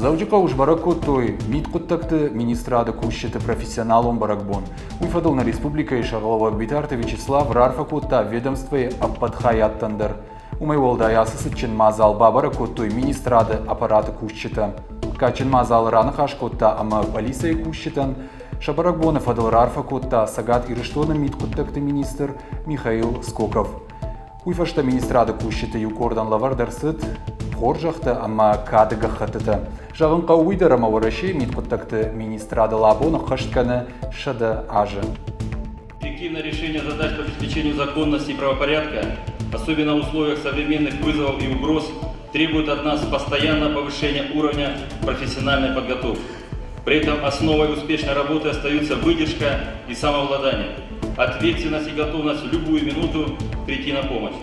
Дзӕуджыхъӕуы сбӕрӕг кодтой мидхъуыддӕгты министрады кусджыты профессионалон бӕрӕгбон. Уый фӕдыл нӕ республикӕйы сӕргълӕууӕг Битарты Вячеслав раарфӕ кодта ведомствойы ӕппӕт хайадтӕн дӕр. Уымӕй уӕлдай ацы цытджын мадзал бабӕрӕг кодтой министрады аппараты кусджытӕ. Кадджын мадзалы раныхас кодта ӕмӕ полицӕйы кусджытӕн сӕ бӕрӕгбоны фӕдыл раарфӕ кодта Цӕгат Ирыстоны мидхъуыддӕгты министр Михаил Скоков. Уый фӕстӕ министрады кусджыты иу къордӕн лӕвӕрд ӕрцыд хорзӕхтӕ ӕмӕ кады гӕххӕттытӕ. Зӕгъын хъӕуы уый дӕр, ӕмӕ Уӕрӕсейы мидхъуыддӕгты министрадыл абон ӕххӕст кӕны 100 азы. Эффективное решение задач по обеспечению законности и правопорядка, особенно в условиях современных вызовов и угроз, требует от нас постоянного повышения уровня профессиональной подготовки. При этом основой успешной работы остаются выдержка и самообладание, ответственность и готовность в любую минуту прийти на помощь.